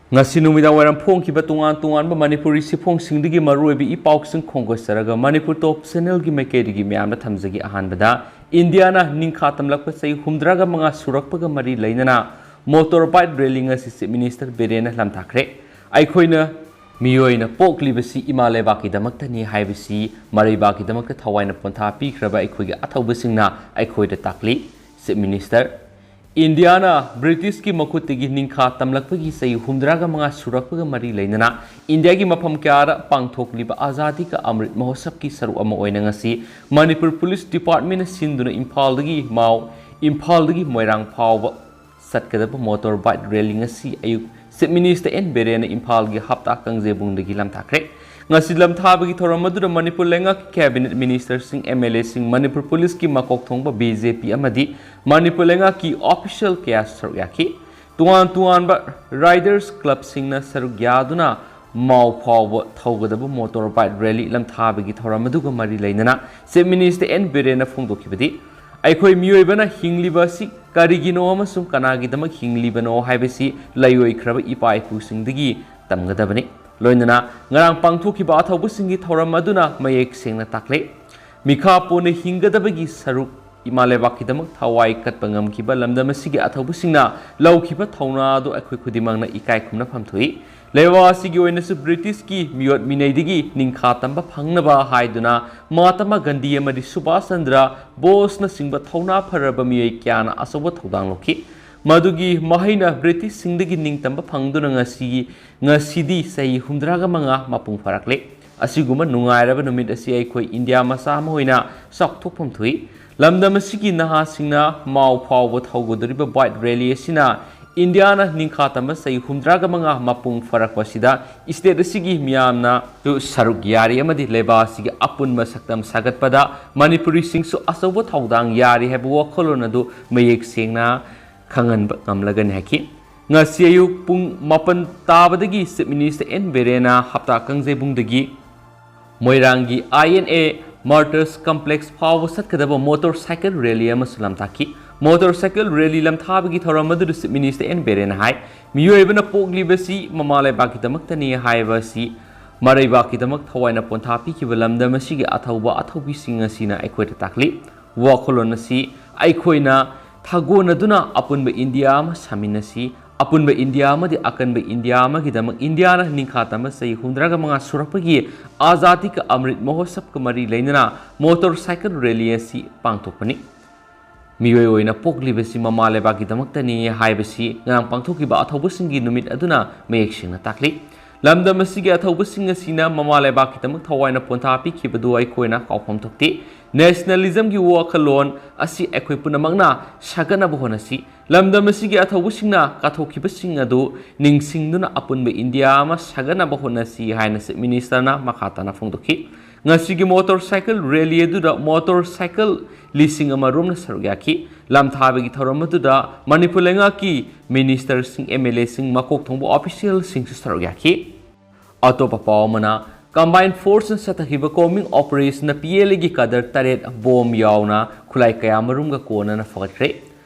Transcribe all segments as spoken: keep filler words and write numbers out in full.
ꯉꯁꯤ ꯅꯨꯃꯤꯗꯥꯡ ꯋꯥꯏꯔꯝ ꯐꯣꯡꯈꯤꯕ ꯇꯣꯉꯥꯟ ꯇꯣꯉꯥꯟꯕ ꯃꯅꯤꯄꯨꯔꯤ ꯁꯤꯐꯣꯡꯁꯤꯡꯗꯒꯤ ꯃꯔꯨꯑꯣꯏꯕ ꯏ ꯄꯥꯎꯁꯤꯡ ꯈꯣꯡꯒꯣꯏꯆꯔꯒ ꯃꯅꯤꯄꯨꯔ ꯇꯣꯞ ꯆꯦꯅꯦꯜꯒꯤ ꯃꯥꯏꯀꯩꯗꯒꯤ ꯃꯌꯥꯝꯗ ꯊꯝꯖꯒꯦ꯫ ꯑꯍꯥꯟꯕꯗ, ꯏꯟꯗꯤꯌꯥꯅ ꯅꯤꯡꯈꯥ ꯇꯝꯂꯛꯄ ꯆꯍꯤ ꯍꯨꯝꯗ꯭ꯔꯥꯒ ꯃꯉꯥ ꯁꯨꯔꯛꯄꯒ ꯃꯔꯤ ꯂꯩꯅꯅ ꯃꯣꯇꯣꯔ ꯕꯥꯏꯛ ꯔꯦꯂꯤ ꯉꯁꯤ ꯆꯤꯐ ꯃꯤꯅꯤꯁꯇꯔ ꯕꯤꯔꯦꯟꯅ ꯂꯝꯊꯥꯈ꯭ꯔꯦ꯫ ꯑꯩꯈꯣꯏꯅ ꯃꯤꯑꯣꯏꯅ ꯄꯣꯛꯂꯤꯕꯁꯤ ꯏꯃꯥ ꯂꯩꯕꯥꯛꯀꯤꯗꯃꯛꯇꯅꯤ ꯍꯥꯏꯕꯁꯤ ꯃꯔꯩꯕꯥꯛꯀꯤꯗꯃꯛꯇ ꯊꯋꯥꯏꯅ ꯄꯣꯟꯊꯥ ꯄꯤꯈ꯭ꯔꯕ ꯑꯩꯈꯣꯏꯒꯤ ꯑꯊꯧꯕꯁꯤꯡꯅ ꯑꯩꯈꯣꯏꯗ ꯇꯥꯛꯂꯤ꯫ ꯆꯤꯐ ꯃꯤꯅꯤꯁꯇꯔ, ꯏꯟꯗꯤꯌꯥꯅ ꯕ꯭ꯔꯤꯇꯤꯁꯀꯤ ꯃꯈꯨꯠꯇꯒꯤ ꯅꯤꯡꯈꯥ ꯇꯝꯂꯛꯄꯒꯤ ꯆꯍꯤ ꯍꯨꯝꯗ꯭ꯔꯥꯒ ꯃꯉꯥ ꯁꯨꯔꯛꯄꯒ ꯃꯔꯤ ꯂꯩꯅꯅ ꯏꯟꯗꯤꯌꯥꯒꯤ ꯃꯐꯝ ꯀꯌꯥꯗ ꯄꯥꯡꯊꯣꯛꯂꯤꯕ ꯑꯖꯥꯗꯤ ꯀ ꯑꯃ꯭ꯔꯤꯠ ꯃꯍꯣꯠꯁꯕꯀꯤ ꯁꯔꯨꯛ ꯑꯃ ꯑꯣꯏꯅ ꯉꯁꯤ ꯃꯅꯤꯄꯨꯔ ꯄꯨꯂꯤꯁ ꯗꯤꯄꯥꯔꯠꯃꯦꯟꯅ ꯁꯤꯟꯗꯨꯅ ꯏꯝꯐꯥꯜꯗꯒꯤ ꯃꯥꯎ, ꯏꯝꯐꯥꯜꯗꯒꯤ ꯃꯣꯏꯔꯥꯡ ꯐꯥꯎꯕ ꯆꯠꯀꯗꯕ ꯃꯣꯇꯣꯔ ꯕꯥꯏꯛ ꯔꯦꯂꯤ ꯉꯁꯤ ꯑꯌꯨꯛ ꯆꯤꯐ ꯃꯤꯅꯤꯁꯇꯔ ꯑꯦꯟ ꯕꯤꯔꯦꯟꯅ ꯏꯝꯐꯥꯜꯒꯤ ꯍꯞꯇꯥ ꯀꯥꯡꯖꯩꯕꯨꯡꯗꯒꯤ ꯂꯝꯊꯥꯈ꯭ꯔꯦ꯫ ꯉꯁꯤ ꯂꯝꯊꯥꯕꯒꯤ ꯊꯧꯔꯝ ꯑꯗꯨꯗ ꯃꯅꯤꯄꯨꯔ ꯂꯩꯉꯥꯛꯀꯤ ꯀꯦꯕꯤꯅꯦꯠ ꯃꯤꯅꯤꯁꯇꯔꯁꯤꯡ, ꯑꯦꯝ ꯑꯦꯜ ꯑꯦꯁꯤꯡ, ꯃꯅꯤꯄꯨꯔ ꯄꯨꯂꯤꯁꯀꯤ ꯃꯀꯣꯛ ꯊꯣꯡꯕ ꯕꯤ ꯖꯦ ꯄꯤ ꯑꯃꯗꯤ ꯃꯅꯤꯄꯨꯔ ꯂꯩꯉꯥꯛꯀꯤ ꯑꯣꯐꯤꯁꯤꯌꯦꯜ ꯀꯌꯥ ꯁꯔꯨꯛ ꯌꯥꯈꯤ꯫ ꯇꯣꯉꯥꯟ ꯇꯣꯉꯥꯟꯕ ꯔꯥꯏꯗꯔꯁ ꯀ꯭ꯂꯕꯁꯤꯡꯅ ꯁꯔꯨꯛ ꯌꯥꯗꯨꯅ ꯃꯥꯎ ꯐꯥꯎꯕ ꯊꯧꯒꯗꯕ ꯃꯣꯇꯣꯔ ꯕꯥꯏꯛ ꯔꯦꯂꯤ ꯂꯝꯊꯥꯕꯒꯤ ꯊꯧꯔꯝ ꯑꯗꯨꯒ ꯃꯔꯤ ꯂꯩꯅꯅ ꯆꯤꯐ ꯃꯤꯅꯤꯁꯇꯔ ꯑꯦꯟ ꯕꯤꯔꯦꯟꯅ ꯐꯣꯡꯗꯣꯛꯈꯤꯕꯗꯤ, ꯑꯩꯈꯣꯏ ꯃꯤꯑꯣꯏꯕꯅ ꯍꯤꯡꯂꯤꯕ ꯑꯁꯤ ꯀꯔꯤꯒꯤꯅꯣ ꯑꯃꯁꯨꯡ ꯀꯅꯥꯒꯤꯗꯃꯛ ꯍꯤꯡꯂꯤꯕꯅꯣ ꯍꯥꯏꯕꯁꯤ ꯂꯩꯑꯣꯏꯈ꯭ꯔꯕ ꯏꯄꯥ ꯏꯄꯨꯁꯤꯡꯗꯒꯤ ꯇꯝꯒꯗꯕꯅꯤ꯫ ꯂꯣꯏꯅꯅ ꯉꯔꯥꯡ ꯄꯥꯡꯊꯣꯛꯈꯤꯕ ꯑꯊꯧꯕꯁꯤꯡꯒꯤ ꯊꯧꯔꯝ ꯑꯗꯨꯅ ꯃꯌꯦꯛ ꯁꯦꯡꯅ ꯇꯥꯛꯂꯦ꯫ ꯃꯤꯈꯥ ꯄꯣꯟꯅ ꯍꯤꯡꯒꯗꯕꯒꯤ ꯁꯔꯨꯛ ꯏꯃꯥ ꯂꯩꯕꯥꯛꯀꯤꯗꯃꯛ ꯊꯋꯥꯏ ꯀꯠꯄ ꯉꯝꯈꯤꯕ ꯂꯝꯗꯝ ꯑꯁꯤꯒꯤ ꯑꯊꯧꯕꯁꯤꯡꯅ ꯂꯧꯈꯤꯕ ꯊꯧꯅꯥ ꯑꯗꯨ ꯑꯩꯈꯣꯏ ꯈꯨꯗꯤꯡꯃꯛꯅ ꯏꯀꯥꯏ ꯈꯨꯝꯅꯐꯝ ꯊꯣꯛꯏ꯫ ꯂꯩꯕꯥꯛ ꯑꯁꯤꯒꯤ ꯑꯣꯏꯅꯁꯨ ꯕ꯭ꯔꯤꯇꯤꯁꯀꯤ ꯃꯤꯑꯣꯠ ꯃꯤꯅꯩꯗꯒꯤ ꯅꯤꯡꯈꯥ ꯇꯝꯕ ꯐꯪꯅꯕ ꯍꯥꯏꯗꯨꯅ ꯃꯍꯥꯇꯃꯥ ꯒꯥꯟꯙꯤ ꯑꯃꯗꯤ ꯁꯨꯚꯥꯁ ꯆꯟꯗ꯭ꯔ ꯕꯣꯁꯅꯆꯤꯡꯕ ꯊꯧꯅꯥ ꯐꯔꯕ ꯃꯤꯑꯣꯏ ꯀꯌꯥꯅ ꯑꯆꯧꯕ ꯊꯧꯗꯥꯡ ꯂꯧꯈꯤ꯫ ꯃꯗꯨꯒꯤ ꯃꯍꯩꯅ ꯕ꯭ꯔꯤꯇꯤꯁꯁꯤꯡꯗꯒꯤ ꯅꯤꯡꯇꯝꯕ ꯐꯪꯗꯨꯅ ꯉꯁꯤꯒꯤ, ꯉꯁꯤꯗꯤ ꯆꯍꯤ ꯍꯨꯝꯗ꯭ꯔꯥꯒ ꯃꯉꯥ ꯃꯄꯨꯡ ꯐꯥꯔꯛꯂꯦ꯫ ꯑꯁꯤꯒꯨꯝꯕ ꯅꯨꯡꯉꯥꯏꯔꯕ ꯅꯨꯃꯤꯠ ꯑꯁꯤ ꯑꯩꯈꯣꯏ ꯏꯟꯗꯤꯌꯥ ꯃꯆꯥ ꯑꯃ ꯑꯣꯏꯅ ꯆꯥꯎꯊꯣꯛꯐꯝ ꯊꯣꯛꯏ꯫ ꯂꯝꯗꯝ ꯑꯁꯤꯒꯤ ꯅꯍꯥꯁꯤꯡꯅ ꯃꯥꯎ ꯐꯥꯎꯕ ꯊꯧꯒꯗꯧꯔꯤꯕ ꯕꯥꯏꯛ ꯔꯦꯂꯤ ꯑꯁꯤꯅ ꯏꯟꯗꯤꯌꯥꯅ ꯅꯤꯡꯈꯥ ꯇꯝꯕ ꯆꯍꯤ ꯍꯨꯝꯗ꯭ꯔꯥꯒ ꯃꯉꯥ ꯃꯄꯨꯡ ꯐꯥꯔꯛꯄꯁꯤꯗ ꯁ꯭ꯇꯦꯠ ꯑꯁꯤꯒꯤ ꯃꯤꯌꯥꯝꯅꯁꯨ ꯁꯔꯨꯛ ꯌꯥꯔꯤ ꯑꯃꯗꯤ ꯂꯩꯕꯥꯛ ꯑꯁꯤꯒꯤ ꯑꯄꯨꯟꯕ ꯁꯛꯇꯝ ꯁꯥꯒꯠꯄꯗ ꯃꯅꯤꯄꯨꯔꯤꯁꯤꯡꯁꯨ ꯑꯆꯧꯕ ꯊꯧꯗꯥꯡ ꯌꯥꯔꯤ ꯍꯥꯏꯕ ꯋꯥꯈꯜꯂꯣꯟ ꯑꯗꯨ ꯃꯌꯦꯛ ꯁꯦꯡꯅ ꯈꯪꯍꯟꯕ ꯉꯝꯂꯒꯅꯤ ꯍꯥꯏꯈꯤ꯫ ꯉꯁꯤ ꯑꯌꯨꯛ ꯄꯨꯡ ꯃꯥꯄꯟ ꯇꯥꯕꯗꯒꯤ ꯆꯤꯐ ꯃꯤꯅꯤꯁꯇꯔ ꯑꯦꯟ ꯕꯤꯔꯦꯟꯅ ꯍꯞꯇꯥ ꯀꯥꯡꯖꯩꯕꯨꯡꯗꯒꯤ ꯃꯣꯏꯔꯥꯡꯒꯤ ꯑꯥꯏ ꯑꯦꯟ ꯑꯦ ꯃꯥꯔꯇꯔꯁ ꯀꯝꯄ꯭ꯂꯦꯛꯁ ꯐꯥꯎꯕ ꯆꯠꯀꯗꯕ ꯃꯣꯇꯣꯔ ꯁꯥꯏꯀꯜ ꯔꯦꯂꯤ ꯑꯃꯁꯨ ꯂꯝꯇꯥꯛꯈꯤ꯫ ꯃꯣꯇꯣꯔ ꯁꯥꯏꯀꯜ ꯔꯦꯂꯤ ꯂꯝꯊꯥꯕꯒꯤ ꯊꯧꯔꯝ ꯑꯗꯨꯗ ꯆꯤꯐ ꯃꯤꯅꯤꯁꯇꯔ ꯑꯦꯟ ꯕꯤꯔꯦꯟꯅ ꯍꯥꯏ, ꯃꯤꯑꯣꯏꯕꯅ ꯄꯣꯛꯂꯤꯕꯁꯤ ꯃꯃꯥ ꯂꯩꯕꯥꯛꯀꯤꯗꯃꯛꯇꯅꯤ ꯍꯥꯏꯕ ꯑꯁꯤ ꯃꯔꯩꯕꯥꯛꯀꯤꯗꯃꯛ ꯊꯋꯥꯏꯅ ꯄꯣꯟꯊꯥ ꯄꯤꯈꯤꯕ ꯂꯝꯗꯝ ꯑꯁꯤꯒꯤ ꯑꯊꯧꯕ ꯑꯊꯧꯕꯤꯁꯤꯡ ꯑꯁꯤꯅ ꯑꯩꯈꯣꯏꯗ ꯇꯥꯛꯂꯤ꯫ ꯋꯥꯈꯜꯂꯣꯟ ꯑꯁꯤ ꯑꯩꯈꯣꯏꯅ ꯊꯥꯒꯣꯟꯅꯗꯨꯅ ꯑꯄꯨꯟꯕ ꯏꯟꯗꯤꯌꯥ ꯑꯃ ꯁꯥꯃꯤꯟꯅꯁꯤ꯫ ꯑꯄꯨꯟꯕ ꯏꯟꯗꯤꯌꯥ ꯑꯃꯗꯤ ꯑꯀꯟꯕ ꯏꯟꯗꯤꯌꯥ ꯑꯃꯒꯤꯗꯃꯛ ꯏꯟꯗꯤꯌꯥꯅ ꯅꯤꯡꯈꯥ ꯇꯝꯕ ꯆꯍꯤ ꯍꯨꯝꯗ꯭ꯔꯥꯒ ꯃꯉꯥ ꯁꯨꯔꯛꯄꯒꯤ ꯑꯖꯥꯗꯤ ꯀ ꯑꯃ꯭ꯔꯤꯠ ꯃꯍꯣꯠꯁꯕꯀ ꯃꯔꯤ ꯂꯩꯅꯅ ꯃꯣꯇꯣꯔ ꯁꯥꯏꯀꯜ ꯔꯦꯂꯤ ꯑꯁꯤ ꯄꯥꯡꯊꯣꯛꯄꯅꯤ꯫ ꯃꯤꯑꯣꯏ ꯑꯣꯏꯅ ꯄꯣꯛꯂꯤꯕꯁꯤ ꯃꯃꯥ ꯂꯩꯕꯥꯛꯀꯤꯗꯃꯛꯇꯅꯤ ꯍꯥꯏꯕꯁꯤ ꯉꯔꯥꯡ ꯄꯥꯡꯊꯣꯛꯈꯤꯕ ꯑꯊꯧꯕꯁꯤꯡꯒꯤ ꯅꯨꯃꯤꯠ ꯑꯗꯨꯅ ꯃꯌꯦꯛ ꯁꯦꯡꯅ ꯇꯥꯛꯂꯤ꯫ ꯂꯝꯗꯝ ꯑꯁꯤꯒꯤ ꯑꯊꯧꯕꯁꯤꯡ ꯑꯁꯤꯅ ꯃꯃꯥ ꯂꯩꯕꯥꯛꯀꯤꯗꯃꯛ ꯊꯋꯥꯏꯅ ꯄꯣꯟꯊꯥ ꯄꯤꯈꯤꯕꯗꯨ ꯑꯩꯈꯣꯏꯅ ꯀꯥꯎꯐꯝ ꯊꯣꯛꯇꯦ꯫ ꯅꯦꯁꯅꯦꯂꯤꯖꯝꯒꯤ ꯋꯥꯈꯜꯂꯣꯟ ꯑꯁꯤ ꯑꯩꯈꯣꯏ ꯄꯨꯝꯅꯃꯛꯅ ꯁꯥꯒꯠꯅꯕ ꯍꯣꯠꯅꯁꯤ꯫ ꯂꯝꯗꯝ ꯑꯁꯤꯒꯤ ꯑꯊꯧꯕꯁꯤꯡꯅ ꯀꯠꯊꯣꯛꯈꯤꯕꯁꯤꯡ ꯑꯗꯨ ꯅꯤꯡꯁꯤꯡꯗꯨꯅ ꯑꯄꯨꯟꯕ ꯏꯟꯗꯤꯌꯥ ꯑꯃ ꯁꯥꯒꯠꯅꯕ ꯍꯣꯠꯅꯁꯤ ꯍꯥꯏꯅ ꯆꯤꯐ ꯃꯤꯅꯤꯁꯇꯔꯅ ꯃꯈꯥ ꯇꯥꯅ ꯐꯣꯡꯗꯣꯛꯈꯤ꯫ ꯉꯁꯤꯒꯤ ꯃꯣꯇꯣꯔ ꯁꯥꯏꯀꯜ ꯔꯦꯂꯤ ꯑꯗꯨꯗ ꯃꯣꯇꯣꯔ ꯁꯥꯏꯀꯜ ꯂꯤꯁꯤꯡ ꯑꯃ ꯔꯣꯝꯅ ꯁꯔꯨꯛ ꯌꯥꯈꯤ꯫ ꯂꯝꯊꯥꯕꯒꯤ ꯊꯧꯔꯝ ꯑꯗꯨꯗ ꯃꯅꯤꯄꯨꯔ ꯂꯩꯉꯥꯛꯀꯤ ꯃꯤꯅꯤꯁꯇꯔꯁꯤꯡ, ꯑꯦꯝ ꯑꯦꯜ ꯑꯦꯁꯤꯡ, ꯃꯀꯣꯛ ꯊꯣꯡꯕ ꯑꯣꯐꯤꯁꯤꯌꯦꯜꯁꯤꯡꯁꯨ ꯁꯔꯨꯛ ꯌꯥꯈꯤ꯫ ꯑꯇꯣꯞꯄ ꯄꯥꯎ ꯑꯃꯅ, ꯀꯝꯕꯥꯏꯟ ꯐꯣꯔꯁꯅ ꯆꯠꯊꯈꯤꯕ ꯀꯣꯝꯕꯤꯡ ꯑꯣꯄꯔꯦꯁꯟꯅ ꯄꯤ ꯑꯦꯜ ꯑꯦꯒꯤ ꯀꯥꯗꯔ ꯇꯔꯦꯠ ꯕꯣꯝ ꯌꯥꯎꯅ ꯈꯨꯠꯂꯥꯏ ꯀꯌꯥꯃꯔꯨꯝꯒ ꯀꯣꯟꯅꯅ ꯐꯒꯠꯈ꯭ꯔꯦ꯫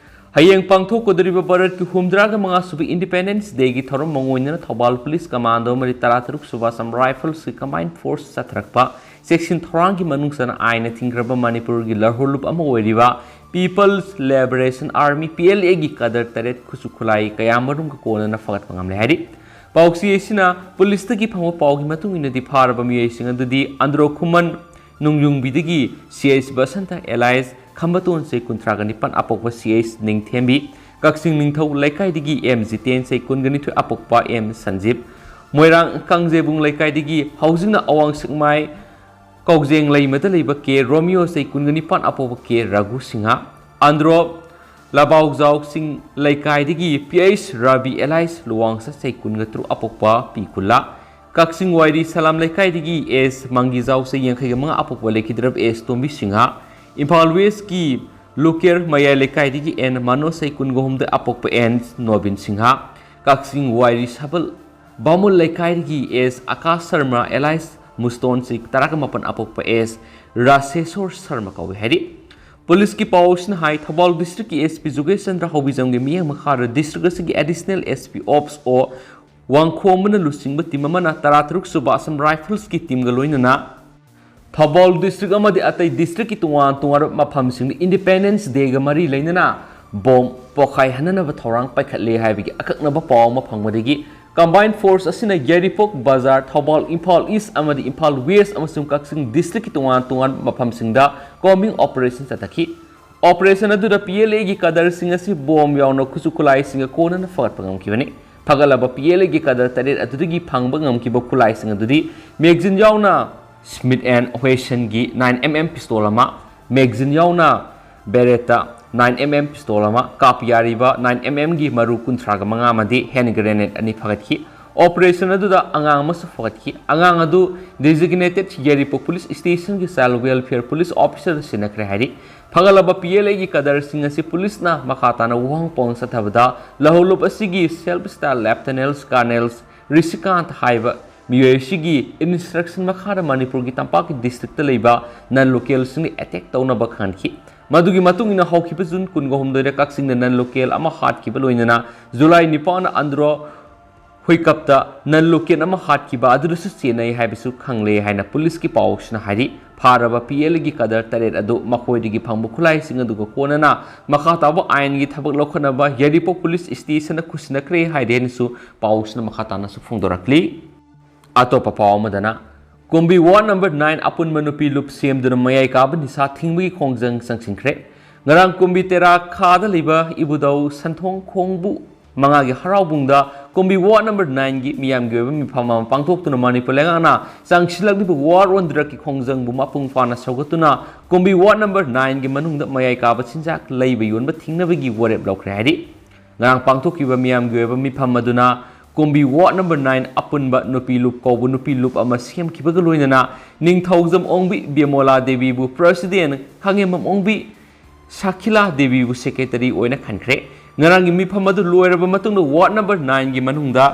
ꯍꯌꯦꯡ ꯄꯥꯡꯊꯣꯛꯀꯗꯧꯔꯤꯕ ꯚꯥꯔꯠꯀꯤ ꯍꯨꯝꯗ꯭ꯔꯥꯒ ꯃꯉꯥ ꯁꯨꯕ ꯏꯟꯗꯤꯄꯦꯟꯗꯦꯟꯁ ꯗꯦꯒꯤ ꯊꯧꯔꯝ ꯃꯥꯡꯑꯣꯏꯅꯅ ꯊꯧꯕꯥꯜ ꯄꯨꯂꯤꯁ ꯀꯃꯥꯟꯗꯣ ꯑꯃꯗꯤ ꯇꯔꯥꯇꯔꯨꯛ ꯁꯨꯕ ꯑꯁꯥꯝ ꯔꯥꯏꯐꯜꯁꯀꯤ ꯀꯝꯕꯥꯏꯟ ꯐꯣꯔꯁ ꯆꯠꯊꯔꯛꯄ ꯆꯦꯛꯁꯤꯟ ꯊꯧꯔꯥꯡꯒꯤ ꯃꯅꯨꯡ ꯆꯟꯅ ꯑꯥꯏꯟꯅ ꯊꯤꯡꯈ꯭ꯔꯕ ꯃꯅꯤꯄꯨꯔꯒꯤ ꯂꯧꯍꯧꯂꯨꯞ ꯑꯃ ꯑꯣꯏꯔꯤꯕ people's liberation army, P L ꯑꯦꯒꯤ ꯀꯥꯗꯔ ꯇꯔꯦꯠ ꯈꯨꯠꯁꯨ ꯈꯨꯠꯂꯥꯏ ꯀꯌꯥꯃꯔꯨꯝꯒ ꯀꯣꯟꯅꯅ ꯐꯒꯠꯄ ꯉꯝꯂꯦ ꯍꯥꯏꯔꯤ꯫ ꯄꯥꯎꯆꯦ ꯑꯁꯤꯅ ꯄꯨꯂꯤꯁꯇꯒꯤ ꯐꯪꯕ ꯄꯥꯎꯒꯤ ꯃꯇꯨꯡ ꯏꯟꯅꯗꯤ, ꯐꯥꯔꯕ ꯃꯤꯑꯣꯏꯁꯤꯡ ꯑꯗꯨꯗꯤ ꯑꯟꯗ꯭ꯔꯣ ꯈꯨꯃꯟ ꯅꯣꯡꯌꯨꯡꯕꯤꯗꯒꯤ ꯁꯤ ꯑꯩꯆ ꯕꯁꯟꯇ ꯑꯦꯂꯥꯏꯁ ꯈꯝꯕꯇꯣꯟ, ꯆꯍꯤ ꯀꯨꯟꯊ꯭ꯔꯥꯒ ꯅꯤꯄꯥꯟ ꯑꯄꯣꯛꯄ ꯁꯤ ꯑꯩꯆ ꯅꯤꯡꯊꯦꯝꯕꯤ, ꯀꯛꯆꯤꯡ ꯅꯤꯡꯊꯧ ꯂꯩꯀꯥꯏꯗꯒꯤ ꯑꯦꯝ ꯖꯤꯇꯦꯟ, ꯆꯍꯤ ꯀꯨꯟꯒ ꯅꯤꯊꯣꯏ ꯑꯄꯣꯛꯄ ꯑꯦꯝ ꯁꯟꯖꯤꯞ, ꯃꯣꯏꯔꯥꯡ ꯀꯥꯡꯖꯩꯕꯨꯡ ꯂꯩꯀꯥꯏꯗꯒꯤ ꯍꯧꯖꯤꯛꯅ ꯑꯋꯥꯡ ꯁꯦꯛꯃꯥꯏ ꯀꯧꯖꯦꯡ ꯂꯩꯃꯗ ꯂꯩꯕ ꯀꯦ ꯔꯣꯃꯤꯌꯣ, ꯆꯍꯤ ꯀꯨꯟꯒ ꯅꯤꯄꯥꯟ ꯑꯄꯣꯛꯄ ꯀꯦ ꯔꯘꯨ ꯁꯤꯡꯍ, ꯑꯟꯗ꯭ꯔꯣ ꯂꯕꯥꯎꯖꯥꯎ ꯆꯤꯡ ꯂꯩꯀꯥꯏꯗꯒꯤ ꯄꯤ ꯑꯩꯆ ꯔꯕꯤ ꯑꯦꯂꯥꯏꯁ ꯂꯨꯋꯥꯡꯁ, ꯆꯍꯤ ꯀꯨꯟꯒ ꯇꯔꯨꯛ ꯑꯄꯣꯛꯄ ꯄꯤ ꯀꯨꯜꯂꯥ, ꯀꯛꯆꯤꯡ ꯋꯥꯏꯔꯤ ꯁꯂꯥꯝ ꯂꯩꯀꯥꯏꯗꯒꯤ ꯑꯦꯁ ꯃꯪꯒꯤꯖꯥꯎ, ꯆꯍꯤ ꯌꯥꯡꯈꯩꯒ ꯃꯉꯥ ꯑꯄꯣꯛꯄ ꯂꯩꯈꯤꯗ꯭ꯔꯕ ꯑꯦꯁ ꯇꯣꯝꯕꯤ ꯁꯤꯡꯍ, ꯏꯝꯐꯥꯜ ꯋꯦꯁꯀꯤ ꯂꯨꯀꯦꯔ ꯃꯌꯥꯏ ꯂꯩꯀꯥꯏꯗꯒꯤ ꯑꯦꯟ ꯃꯅꯣꯖ, ꯆꯍꯤ ꯀꯨꯟꯒ ꯍꯨꯝꯗꯣꯏ ꯑꯄꯣꯛꯄ ꯑꯦꯟ ꯅꯣꯕꯤꯟ ꯁꯤꯡꯍ, ꯀꯛꯆꯤꯡ ꯋꯥꯏꯔꯤ ꯁꯕꯜ ꯕꯥꯃꯨꯜ ꯂꯩꯀꯥꯏꯗꯒꯤ ꯑꯦꯁ ꯑꯀꯥꯁ ꯁꯔꯃ, ꯑꯦꯂꯥꯏꯁ ꯃꯨꯁꯇꯣꯟ, ꯆꯍꯤ ꯇꯔꯥꯒ ꯃꯥꯄꯟ ꯑꯄꯣꯛꯄ ꯑꯦꯁ ꯔꯥꯁꯦꯁꯣꯔ ꯁꯔꯃ ꯀꯧꯏ ꯍꯥꯏꯔꯤ꯫ ꯄꯨꯂꯤꯁꯀꯤ ꯄꯥꯎꯁꯤꯅ ꯍꯥꯏ, ꯊꯧꯕꯥꯜ ꯗꯤꯁꯇ꯭ꯔꯤꯛꯀꯤ ꯑꯦꯁ ꯄꯤ ꯖꯨꯒꯦꯁ ꯆꯟꯗ꯭ꯔ ꯍꯧꯕꯤꯖꯝꯒꯤ ꯃꯤꯠꯌꯦꯡ ꯃꯈꯥꯗ ꯗꯤꯁꯇ꯭ꯔꯤꯛ ꯑꯁꯤꯒꯤ ꯑꯦꯗꯤꯁꯅꯦꯜ ꯑꯦꯁ ꯄꯤ ꯑꯣꯞꯁ ꯑꯣ ꯋꯥꯡꯈꯣꯝꯕꯅ ꯂꯨꯆꯤꯡꯕ ꯇꯤꯝ ꯑꯃꯅ ꯇꯔꯥꯇꯔꯨꯛ ꯁꯨꯕ ꯑꯁꯥꯝ ꯔꯥꯏꯐꯜꯁꯀꯤ ꯇꯤꯝꯒ ꯂꯣꯏꯅꯅ ꯊꯧꯕꯥꯜ ꯗꯤꯁꯇ꯭ꯔꯤꯛ ꯑꯃꯗꯤ ꯑꯇꯩ ꯗꯤꯁꯇ꯭ꯔꯤꯛꯀꯤ ꯇꯣꯉꯥꯟ ꯇꯣꯉꯥꯟꯕ ꯃꯐꯝꯁꯤꯡꯗ ꯏꯟꯗꯤꯄꯦꯟꯗꯦꯟꯁ ꯗꯦꯒ ꯃꯔꯤ ꯂꯩꯅꯅ ꯕꯣꯝ ꯄꯣꯈꯥꯏꯍꯟꯅꯅꯕ ꯊꯧꯔꯥꯡ ꯄꯥꯏꯈꯠꯂꯦ ꯍꯥꯏꯕꯒꯤ ꯑꯀꯛꯅꯕ ꯄꯥꯎ ꯑꯃ ꯐꯪꯕꯗꯒꯤ ꯀꯝꯕꯥꯏꯟ ꯐꯣꯔꯁ ꯑꯁꯤꯅ ꯌꯥꯏꯔꯤꯄꯣꯛ ꯕꯖꯥꯔ, ꯊꯧꯕꯥꯜ, ꯏꯝꯐꯥꯜ ꯏꯁ ꯑꯃꯗꯤ ꯏꯝꯐꯥꯜ ꯋꯦꯁ ꯑꯃꯁꯨꯡ ꯀꯛꯆꯤꯡ ꯗꯤꯁꯇ꯭ꯔꯤꯛꯀꯤ ꯇꯣꯉꯥꯟ ꯇꯣꯉꯥꯟꯕ ꯃꯐꯝꯁꯤꯡꯗ ꯀꯣꯝꯕꯤꯡ ꯑꯣꯄꯔꯦꯁꯟ ꯆꯠꯊꯈꯤ꯫ ꯑꯣꯄꯔꯦꯁꯟ ꯑꯗꯨꯗ ꯄꯤ ꯑꯦꯜ ꯑꯦꯒꯤ ꯀꯥꯗꯔꯁꯤꯡ ꯑꯁꯤ ꯕꯣꯝ ꯌꯥꯎꯅ ꯈꯨꯠꯁꯨ ꯈꯨꯠꯂꯥꯏꯁꯤꯡꯒ ꯀꯣꯟꯅꯅ ꯐꯒꯠꯄ ꯉꯝꯈꯤꯕꯅꯤ꯫ ꯐꯒꯠꯂꯕ ꯄꯤ ꯑꯦꯜ ꯑꯦꯒꯤ ꯀꯥꯗꯔ ꯇꯔꯦꯠ ꯑꯗꯨꯗꯒꯤ ꯐꯪꯕ ꯉꯝꯈꯤꯕ ꯈꯨꯠꯂꯥꯏꯁꯤꯡ ꯑꯗꯨꯗꯤ ꯃꯦꯒꯖꯤꯟ ꯌꯥꯎꯅ ꯁ꯭ꯃꯤꯠ ꯑꯦꯟ ꯋꯦꯁꯟꯒꯤ ꯅꯥꯏꯟ ꯑꯦꯝ ꯑꯦꯝ ꯄꯤꯁꯇꯣꯜ ꯑꯃ, ꯃꯦꯒꯖꯤꯟ ꯌꯥꯎꯅ Beretta nine M M pistol ꯑꯃ, ꯀꯥꯞꯄ ꯌꯥꯔꯤꯕ ꯅꯥꯏꯟ ꯑꯦꯝ ꯑꯦꯝꯒꯤ ꯃꯔꯨ ꯀꯨꯟꯊ꯭ꯔꯥꯒ ꯃꯉꯥ ꯑꯃꯗꯤ ꯍꯦꯟ ꯒ꯭ꯔꯦꯅꯦꯗ ꯑꯅꯤ ꯐꯒꯠꯈꯤ꯫ ꯑꯣꯄꯔꯦꯁꯟ ꯑꯗꯨꯗ ꯑꯉꯥꯡ ꯑꯃꯁꯨ ꯐꯒꯠꯈꯤ꯫ ꯑꯉꯥꯡ ꯑꯗꯨ ꯗꯤꯖꯤꯒꯅꯦꯇꯦꯗ ꯌꯥꯏꯔꯤꯄꯣꯛ ꯄꯨꯂꯤꯁ ꯁ꯭ꯇꯦꯁꯟꯒꯤ ꯆꯥꯏꯜ ꯋꯦꯜꯐꯤꯌꯔ ꯄꯨꯂꯤꯁ ꯑꯣꯐꯤꯁꯔꯗ ꯁꯤꯟꯅꯈ꯭ꯔꯦ ꯍꯥꯏꯔꯤ꯫ ꯐꯒꯠꯂꯕ ꯄꯤ ꯑꯦꯜ ꯑꯦꯒꯤ ꯀꯥꯗꯔꯁꯤꯡ ꯑꯁꯤ ꯄꯨꯂꯤꯁꯅ ꯃꯈꯥ ꯇꯥꯅ ꯋꯥꯍꯪ ꯄꯥꯎꯍꯪ ꯆꯠꯊꯕꯗ ꯂꯧꯍꯧꯂꯨꯞ ꯑꯁꯤꯒꯤ ꯁꯦꯜꯐ ꯁ꯭ꯇꯥꯏꯜ ꯂꯦꯐꯇꯅꯦꯟꯠ ꯀꯔꯅꯦꯜ ꯔꯤꯁꯤꯀꯥꯟꯇ ꯍꯥꯏꯕ ꯃꯤꯑꯣꯏ ꯑꯁꯤꯒꯤ ꯏꯟꯁꯇ꯭ꯔꯛꯁꯟ ꯃꯈꯥꯗ ꯃꯅꯤꯄꯨꯔꯒꯤ ꯇꯝꯄꯥꯛꯀꯤ ꯗꯤꯁꯇ꯭ꯔꯤꯛꯇ ꯂꯩꯕ ꯅꯟ ꯂꯣꯀꯦꯜꯁꯤꯡꯗ ꯑꯦꯇꯦꯛ ꯇꯧꯅꯕ ꯈꯪꯍꯟꯈꯤ꯫ ꯃꯗꯨꯒꯤ ꯃꯇꯨꯡ ꯏꯟꯅ ꯍꯧꯈꯤꯕ ꯖꯨꯟ ꯀꯨꯟꯒ ꯍꯨꯝꯗꯣꯏꯗ ꯀꯛꯆꯤꯡꯗ ꯅꯟ ꯂꯣꯀꯦꯜ ꯑꯃ ꯍꯥꯠꯈꯤꯕ ꯂꯣꯏꯅꯅ ꯖꯨꯂꯥꯏ ꯅꯤꯄꯥꯟꯗ ꯑꯟꯗ꯭ꯔꯣ ꯍꯨꯏꯀꯞꯇ ꯅꯟ ꯂꯣꯀꯦꯜ ꯑꯃ ꯍꯥꯠꯈꯤꯕ ꯑꯗꯨꯗꯁꯨ ꯆꯦꯟꯅꯩ ꯍꯥꯏꯕꯁꯨ ꯈꯪꯂꯦ ꯍꯥꯏꯅ ꯄꯨꯂꯤꯁꯀꯤ ꯄꯥꯎꯁꯤꯅ ꯍꯥꯏꯔꯤ꯫ ꯐꯥꯔꯕ ꯄꯤ ꯑꯦꯜꯒꯤ ꯀꯥꯗꯔ ꯇꯔꯦꯠ ꯑꯗꯨ ꯃꯈꯣꯏꯗꯒꯤ ꯐꯪꯕ ꯈꯨꯠꯂꯥꯏꯁꯤꯡ ꯑꯗꯨꯒ ꯀꯣꯟꯅꯅ ꯃꯈꯥ ꯇꯥꯕ ꯑꯥꯏꯟꯒꯤ ꯊꯕꯛ ꯂꯧꯈꯠꯅꯕ ꯌꯥꯏꯔꯤꯄꯣꯛ ꯄꯨꯂꯤꯁ ꯁ꯭ꯇꯦꯁꯟꯗ ꯈꯨꯠꯁꯤꯟꯅꯈ꯭ꯔꯦ ꯍꯥꯏꯔꯦ ꯍꯥꯏꯅꯁꯨ ꯄꯥꯎꯁꯤꯅ ꯃꯈꯥ ꯇꯥꯅꯁꯨ ꯐꯣꯡꯗꯣꯔꯛꯂꯤ꯫ ꯑꯇꯣꯞꯄ ꯄꯥꯎ ꯑꯃꯗꯅ, ꯀꯨꯝꯕꯤ ꯋꯥꯔꯗ ꯅꯝꯕꯔ ꯅꯥꯏꯟ ꯑꯄꯨꯟꯕ ꯅꯨꯄꯤ ꯂꯨꯞ ꯁꯦꯝꯗꯨꯅ ꯃꯌꯥꯏ ꯀꯥꯕ ꯅꯤꯁꯥ ꯊꯤꯡꯕꯒꯤ ꯈꯣꯡꯖꯪ ꯆꯪꯁꯤꯟꯈ꯭ꯔꯦ꯫ ꯉꯔꯥꯡ ꯀꯨꯝꯕꯤ ꯇꯦꯔꯥ ꯈꯥꯗ ꯂꯩꯕ ꯏꯕꯨꯙꯧ ꯁꯟꯊꯣꯡ ꯈꯣꯡꯕꯨ ꯃꯉꯥꯒꯤ ꯍꯔꯥꯎꯕꯨꯡꯗ ꯀꯨꯝꯕꯤ ꯋꯥꯔꯗ ꯅꯝꯕꯔ ꯅꯥꯏꯟꯒꯤ ꯃꯤꯌꯥꯝꯒꯤ ꯑꯣꯏꯕ ꯃꯤꯐꯝ ꯑꯃ ꯄꯥꯡꯊꯣꯛꯇꯨꯅ ꯃꯅꯤꯄꯨꯔ ꯂꯩꯉꯥꯛꯅ ꯆꯪꯁꯤꯜꯂꯛꯂꯤꯕ ꯋꯥꯔ ꯑꯣꯟ ꯗ꯭ꯔꯒꯀꯤ ꯈꯣꯡꯖꯪꯕꯨ ꯃꯄꯨꯡ ꯐꯥꯅ ꯁꯧꯒꯠꯇꯨꯅ ꯀꯨꯝꯕꯤ ꯋꯥꯔꯗ ꯅꯝꯕꯔ ꯅꯥꯏꯟꯒꯤ ꯃꯅꯨꯡꯗ ꯃꯌꯥꯏ ꯀꯥꯕ ꯆꯤꯟꯖꯥꯛ ꯂꯩꯕ ꯌꯣꯟꯕ ꯊꯤꯡꯅꯕꯒꯤ ꯋꯥꯔꯦꯞ ꯂꯧꯈ꯭ꯔꯦ ꯍꯥꯏꯔꯤ꯫ ꯉꯔꯥꯡ ꯄꯥꯡꯊꯣꯛꯈꯤꯕ ꯃꯤꯌꯥꯝꯒꯤ ꯑꯣꯏꯕ ꯃꯤꯐꯝ ꯑꯗꯨꯅ ꯀꯨꯝꯕꯤ ꯋꯥꯔꯗ ꯅꯝꯕꯔ ꯅꯥꯏꯟ ꯑꯄꯨꯟꯕ ꯅꯨꯄꯤ ꯂꯨꯞ ꯀꯧꯕ ꯅꯨꯄꯤ ꯂꯨꯞ ꯑꯃ ꯁꯦꯝꯈꯤꯕꯒ ꯂꯣꯏꯅꯅ ꯅꯤꯡꯊꯧꯖꯝ ꯑꯣꯡꯕꯤ ꯕꯦꯃꯣꯂꯥ ꯗꯦꯕꯤꯕꯨ ꯄ꯭ꯔꯁꯤꯗꯦꯟ, ꯈꯥꯉꯦꯝꯕꯝ ꯑꯣꯡꯕꯤ ꯁꯥꯈꯤꯂꯥ ꯗꯦꯕꯤꯕꯨ ꯁꯦꯀ꯭ꯔꯦꯇꯔꯤ ꯑꯣꯏꯅ ꯈꯟꯈ꯭ꯔꯦ꯫ ꯉꯔꯥꯡꯒꯤ ꯃꯤꯐꯝ ꯑꯗꯨ ꯂꯣꯏꯔꯕ ꯃꯇꯨꯡꯗ ꯋꯥꯔꯗ ꯅꯝꯕꯔ ꯅꯥꯏꯟꯒꯤ ꯃꯅꯨꯡꯗ